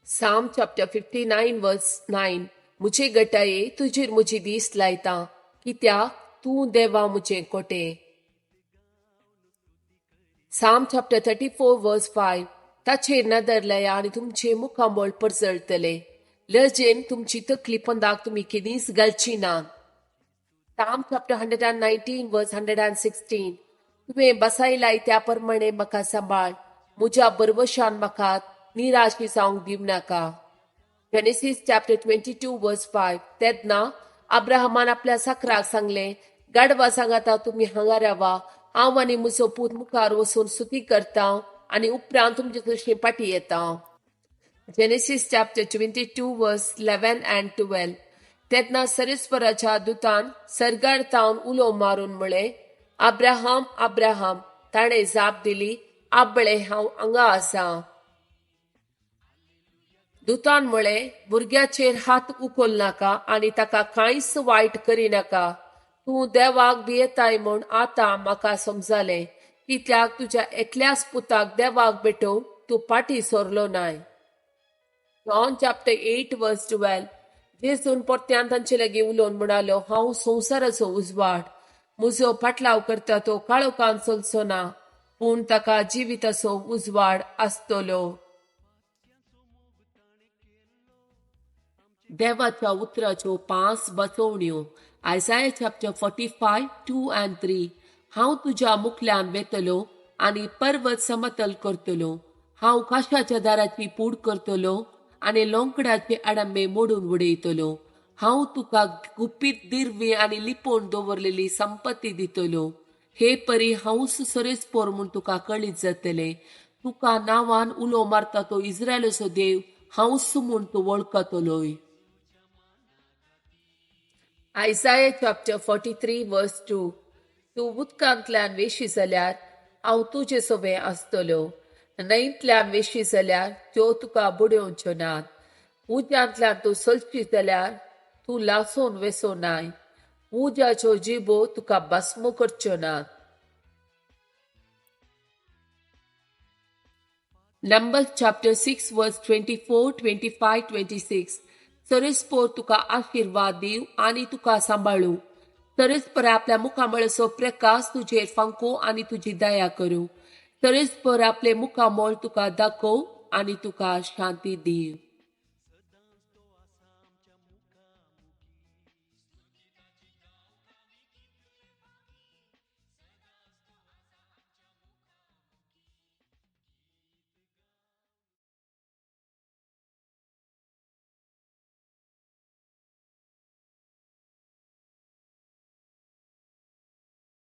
Psalm chapter 59 verse 9. मुझे गटाये तुजेर म्हजी दीस लायता, कित्याक तूं देवा मुझे कोटे. Psalm chapter 34 verse 5. ताचेर नदर लाया आनी तुमचे मुखामळ परजळटले, लजेन तुमची तकली पंदाक तुमी केदींच घालची ना. Psalm chapter 119 verse 116. तुवें बसायलाय त्या प्रमाणे म्हाका सांबाळ, म्हज्या बरवशान म्हाका निराशी जावंक दिवं नाका. Genesis chapter 22 verse 5. तेन्ना अब्राहमान आपल्या साकराक सांगलें, गाडवा सांगाता तुमी हांगा रावा, हांव आनी म्हजो पूत मुखार वचून स्तुती करता आनी उपरांत तुमचे तशें फाटीं येता. Genesis chapter 22 verse 11 and 12. तेन्ना सरेस्वराच्या दुतान सर्गार तावन उलो मारून म्हळें, अब्राहम अब्राहम. ताणें जाप दिली, आबळे हांव हांगा आसा. दुतान म्हळें, भुरग्याचेर हात उखल नाका आनी ताका कांयच वायट करिनाका. तूं देवाक भियेताय म्हूण आतां म्हाका समजालें, कित्याक तुज्या एकल्याच पुताक देवाक भेटोवंक तूं फाटीं सरलो नाय. John chapter 8 verse 12. जेजून परत्यान तांचे लागीं उलोवन म्हणालो, हांव संवसाराचो उजवाड, म्हजो फाटलाव करता तो काळोखान चलचो ना, पूण ताका जिविताचो उजवाड आसतलो. देवाच्या उतराच्यो 5 बचोवण्यो. Isaiah chapter 45 2 and 3. हांव तुज्या मुखल्यान वेतलो आनी पर्वत समतल करतलो, हांव काशाच्या दाराची पूड करतलो आनी लोंकडाचे आडंबे मोडून उडयतलो. हांव तुका गुपीत दिरवी आनी लिपोवन दवरलेली संपत्ती दितलो. हे परी हांवूच सरेस्पोर म्हूण तुका कळीत जातलें. तुका नांवान उलो मारता तो इस्रायलाचो देव हांवूच म्हूण तूं वळखतलोय. Isaiah chapter 43 verse 2. तूं उदकांतल्यान वेशी जाल्यार हांव तुजे सवें आसतलो, न्हंयतल्यान वेशी जाल्यार त्यो तुका बुडोवच्यो नात, उज्यांतल्यान तूं चलशी जाल्यार तूं लासून वेसो नाय, उज्याच्यो जिबो तुका भस्म करच्यो नात. Numbers chapter 6 verse 24, 25, 26. सरेस्पोर तुका आशिर्वाद दिव आनी तुका सांबाळू. सरेस्पर आपल्या मुखामळाचो प्रकाश तुजेर फांको आनी तुजी दया करूं. सरेस्पर आपले मुखामळ तुका दाखोव आनी तुका शांती दिव.